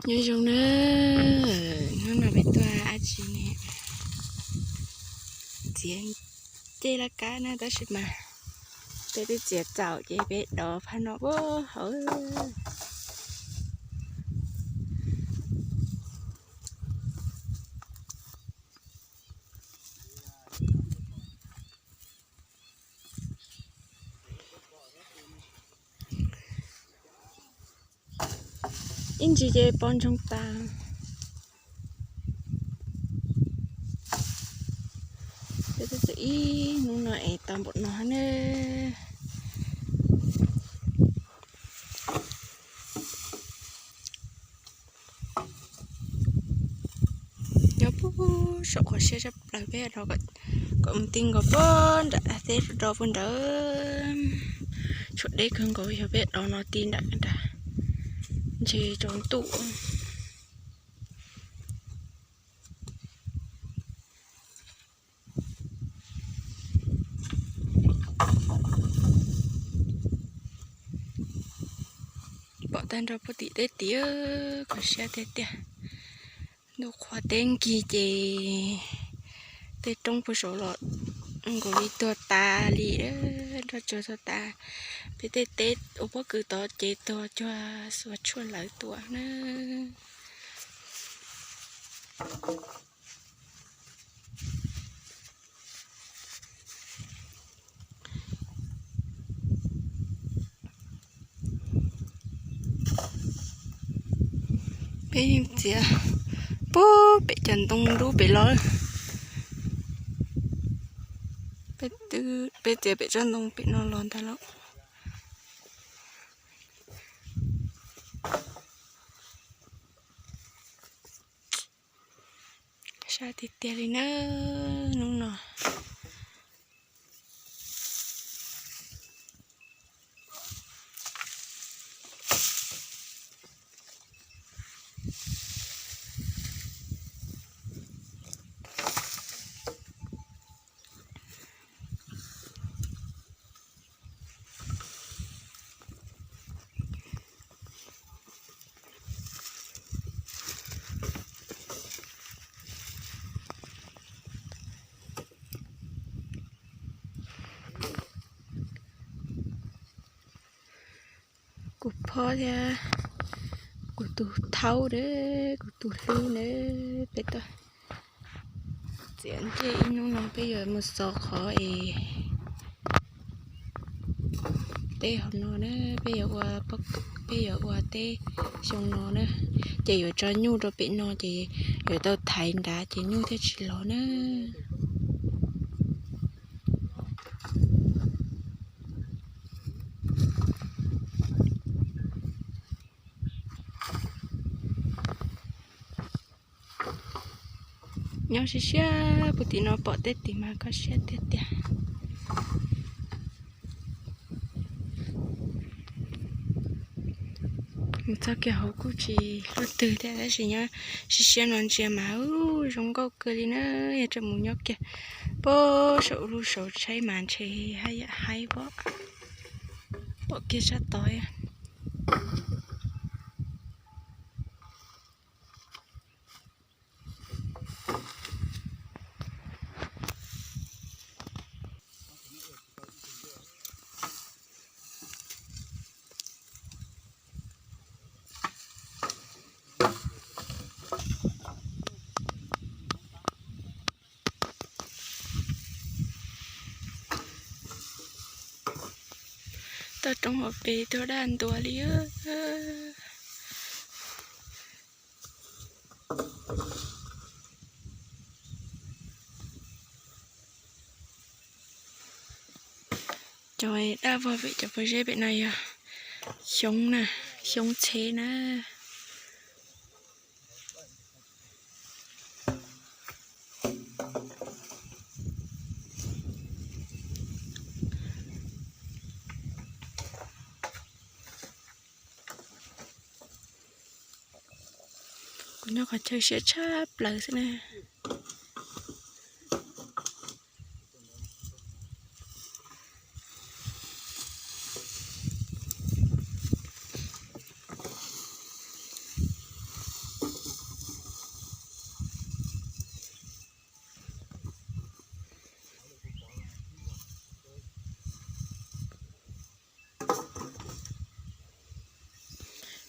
Nyob zoo na, hnub no peb tuaj dab tsi ne, txiav ncej laj kab na tab sis mas peb twb txiav txaus ces peb dov phab no puag hauv. Ib ntsis ces pov ntsoog tas. Peb twb txiav ib hnub no es tau npaum no ne. Nyob puag saum qhov siab tshaj plaws peb dov kom mus ti nkaus puag nram teb do puag nrad. Tshuav deb kawg nkaus yog peb dov no ti nram nrad, ntshe tsaus ntuj. Pom tag nrho puag tim teb tid, kho siab tiag tiag. Ntuj qhua teb nkig ces tej roob puag saud los nkaus li tuag tas li, nroj tsuag tuag tas. Peb tej teb ua pob kws tod ces tuag cuag xuas tshuaj lawv tuaj na. Peb yeej txiav puag pem cov ntoo dub pem los. Peb txiav pem tsob ntoo pem no los ntag lauj. Sab tiag tiag li na hnub no. Kuv phob thiab kuv tus thaub na, kuv tus hlub na, peb tuaj txiav ncej ib hnub no peb yuav mus xov qhov es teb hauv no na, peb yuav ua, peb yuav ua teb xyoo no na, ces yuav tso nyuj rau pem no ces yuav tau thaiv nrad ces nyuj thiaj tsis los na. Nyob siab siab puag tim no pom tej tim mas kho siab tiag tiag. Mus txog kiag hauv kuj tsis hlub twg thiab tab sis nyob siab siab no ntsia mas zoo nkauj kawg li na. Yog tseem mus nyob kiag puag saum lub saud tshaib mas ntshe haj yam haib pob, pom kiag sab tod. Toj roob hauv pes tuag daj ntua li. Cov daj vog pem cov pob zeb pem no yog xyoob na, xyoob txheb na. Kuv nyob qhov chaw siab tshaj plaws xwb na.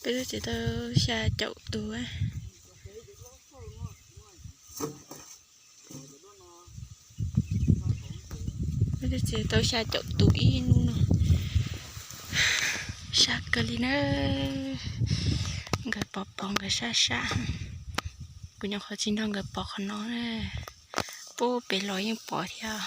Peb twb txiav tau xya caum tus. Peb twb txiav tau xya caum tus ib hnub no. Sab kawg li na. Nkawd pov pov nkawd sab sab. Kuv nyuam qhuav tsis nrog nkawd pov qhov no na. Pub pem los yeej pov thiab.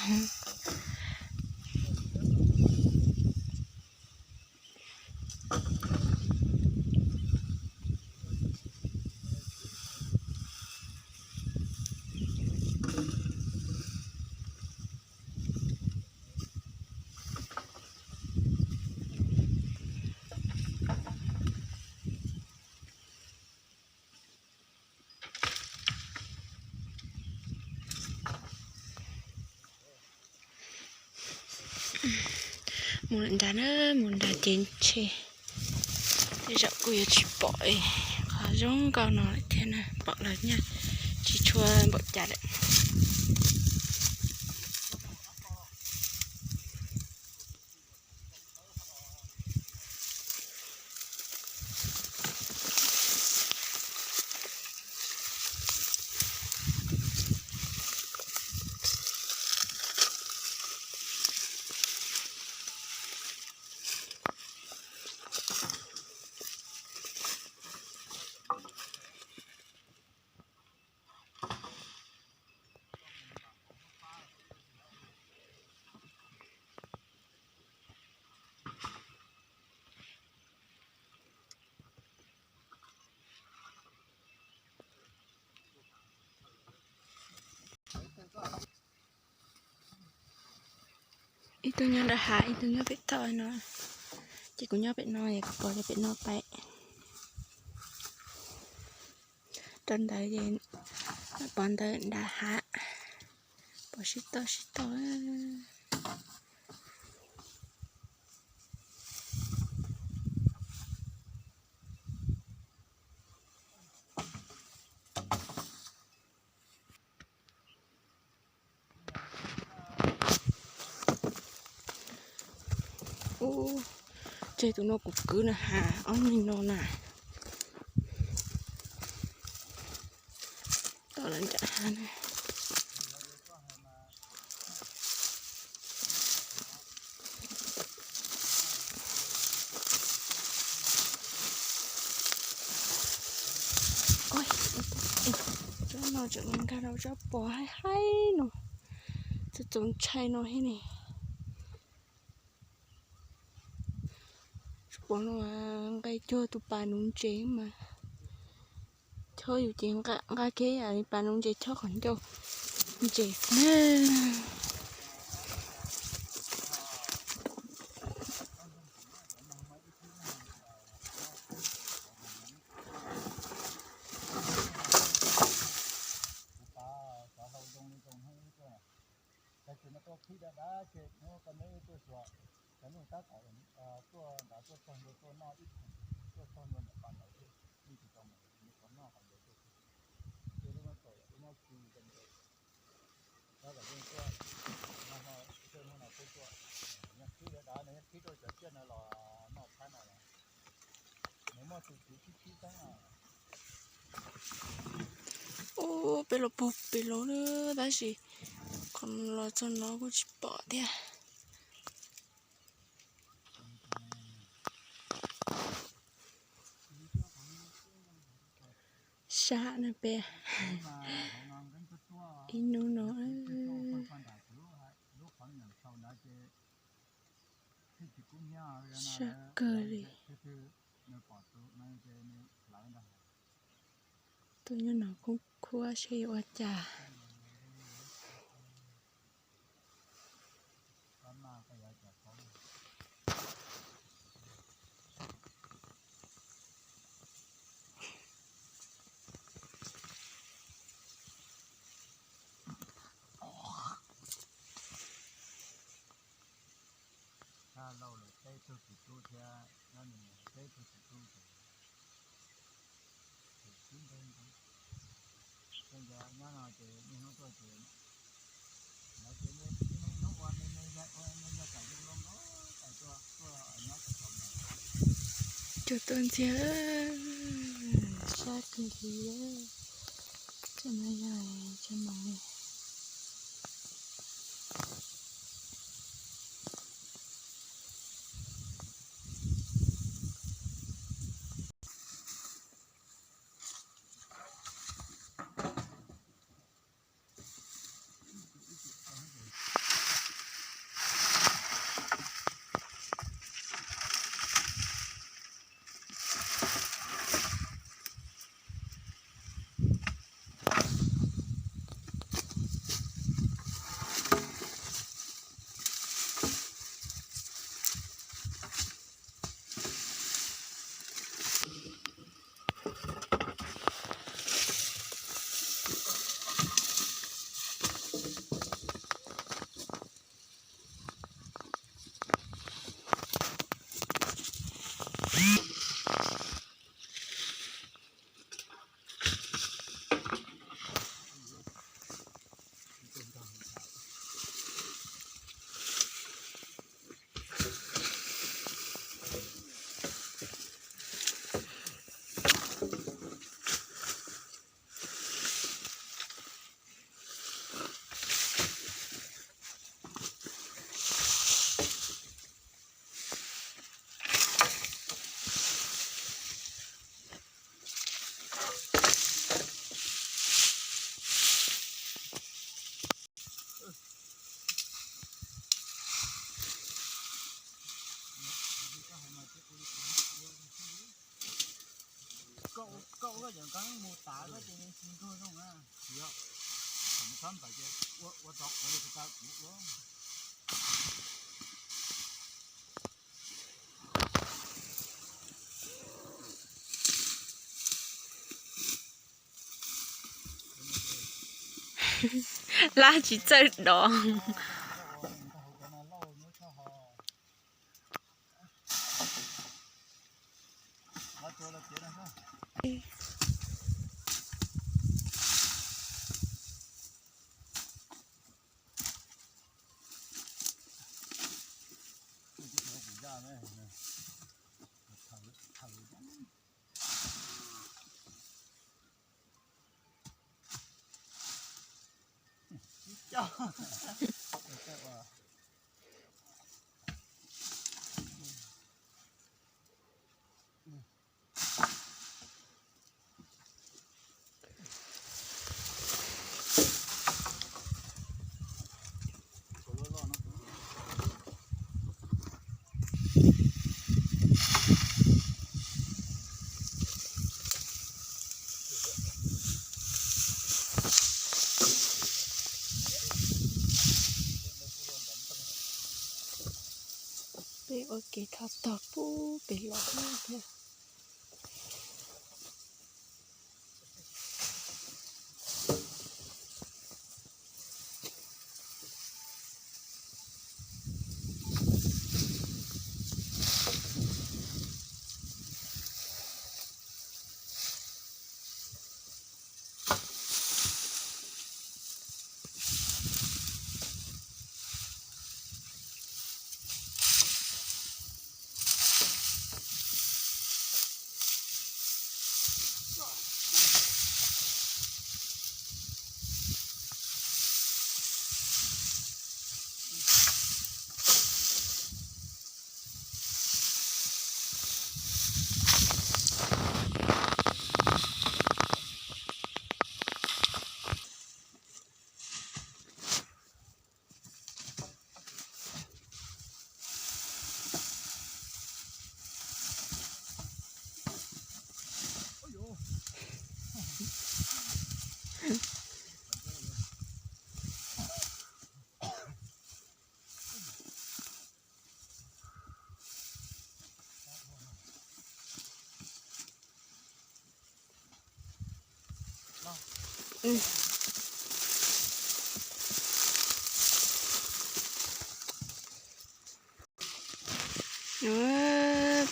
Mus lawm nrad na, mus nrad ces ntshe tej zaum kuj yuav tsis pom qhov zoo nkauj no lawm thiab na, pom los nyaj tsis tshua npaum cas lawm. Ib tug nyob nram hav, ib tug nyob pem toj no, ces kuv nyob pem no es kuv pom tias pem no pais rau ntawd es pom ntawd nram hav, pom sib toj sib toj. Ub, tseg tus no kuv kwv na has, ob leeg no na. Tom lawv nram hav na. Tsob no tseem nkag rau tsob pos haib haib no, txaus ntshai no thiab ne. Tsob pos no nqe cuag tus pas nuv ntses mas. Chob yus ces nqa kiag ib yam li pas nuv ntses chob qhov ncauj ntses na. Ub, peb los puag pem los na, tab sis qhov los txog no kuj tsis pom thiab. Sab na peb ib hnub no. Sab kawg li. Tus nyob no kuj khuab seb yuav ua cas. Lauj lawm peb tug txiv tub thiab nyob nws peb tug txiv tub ces, ces nyob no ces niaj hnub tuaj ces, lawv ces niaj hnub ua me me ua me yog kam zoo loo lawm tuaj tuaj nyob tsis tau mus. Cua tuaj ntxiag, sab kawg li. Cov no yog cov no. Koj ua koj ua yog koj mus tav koj ces nws tsis ntuag zoo na. Tsis yog, thaum mus txhob npaim ces ua ua tau qhov li kuv tau kuv ua. Lab tsis txawj dov. Peb ua kev thov tog pub pem los thiab.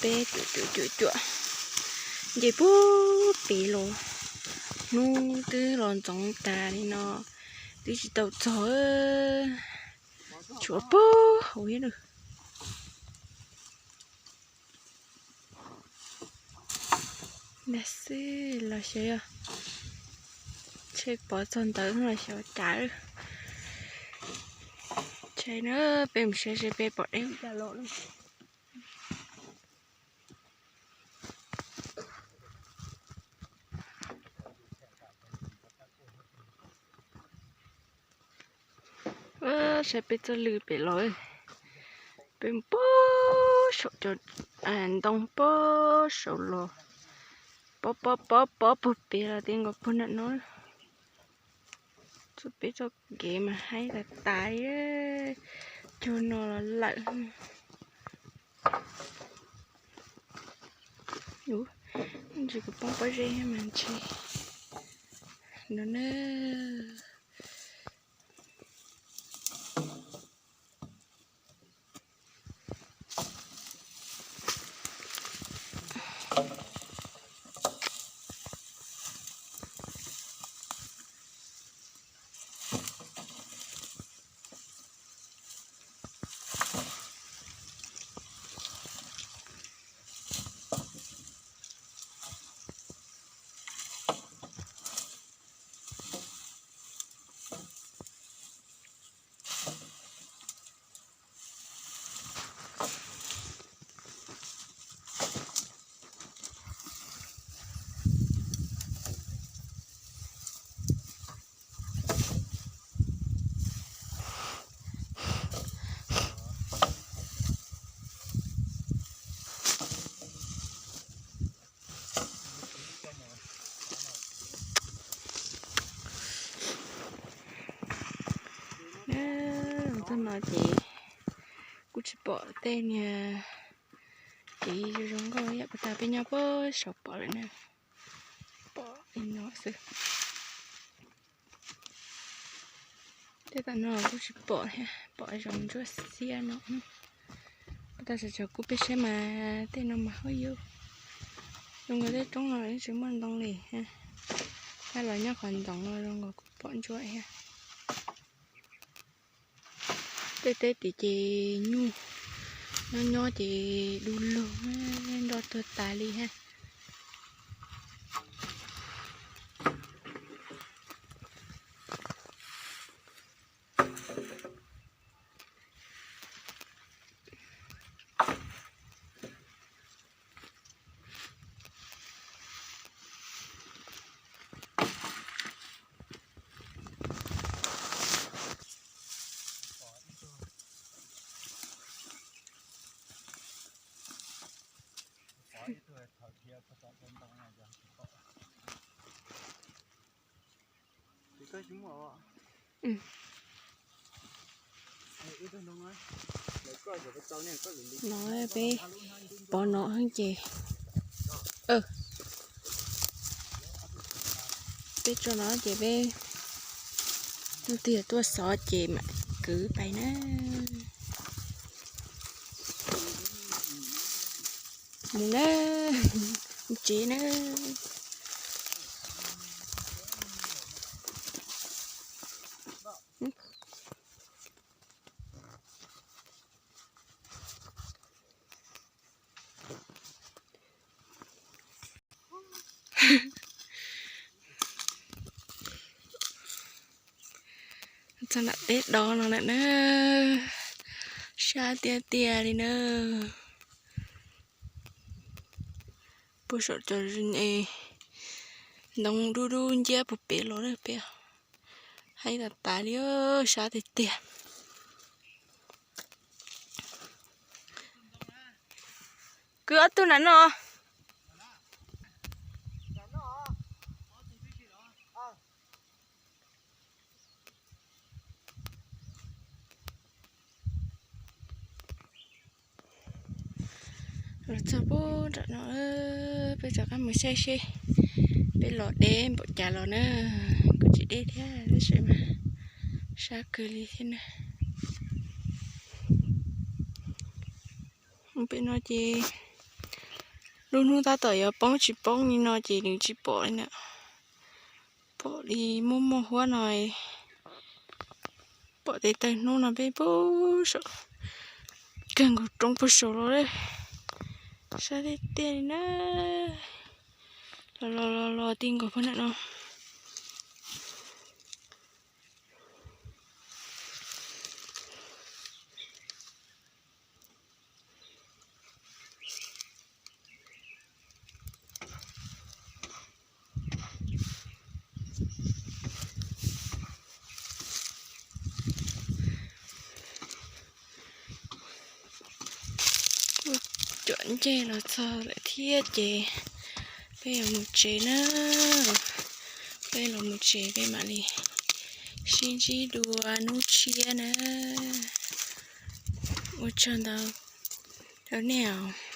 Peb cuam cuam cuam cuam nce pub pem los, hnub twb los ntxoov tas li no, twb tsis tau txog, tshuav pag hauv thiab. Nag xwb los xyov yog, ntshe pov txog ntawd los xyov cas. Ntshe na, peb mus saib seb peb pom deb ua cas los na. Saib peb txoj lw pem los, peb mus puag saum cov ntoo puag saum los, pob pob pob pob puag pem los txij nkaus puag nram no. Txoj peb txoj kev mas haib tas tas li, cuag no los lawm. Ub, ntsis kuv poob pob zeb mas ntsis no na. Txog no ces kuj tsis pom tej niag kev zoo zoo nkauj ib yam puas tas, peb nyob puag saum pom lawm na. Pom li no xwb. Tej tam no kuj tsis pom thiab, pom zoo ntsuab xiab no. Puas tas, sawv tsees kuj peb saib mas tej no mas hauj yug zoo nkaus tej roob no yeej tsis muaj ntoo li. Haj los nyob qhov ntoo no zoo nkaus kuj pom ntsuab thiab. Tej teb tid ces nyuj, nyob nyob ces du lug, nroj tuag tas li hab. No peb pov no ces, peb tso no ces peb tus twg tuaj xov ces mam kwv pais na. Mus na, mus tsev na. Txog nram teb do no lawm na, sab tiag tiag li na. Puag saum cov ntoo dub dub nciab puag pem los na peb, haib tas tas li, sab tiag tiag. Kwv ob tug nram no. Los txog puag nram no, peb rov qab mus saib seb peb los deb npaum cas los na. Kuj tsis deb thiab tab sis mas sab kawg li thiab na. Pem no ces lub hnub tab tom yuav poob tsis poob li no ces nws tsis pom li na. Pom li muaj muaj huab no, pom tes taw hnub no peb puag saum, kawg nkaus roob puag saum los, sab tiag tiag li na. Los los los los ti nkaus pab nam no. Kuj cov ncej los txog lawm thiab ces peb yuav mus tsev na. Peb los mus tsev peb mam li sib ntsib dua hnub tshiab na. Ua tsaug ntau rau nej os.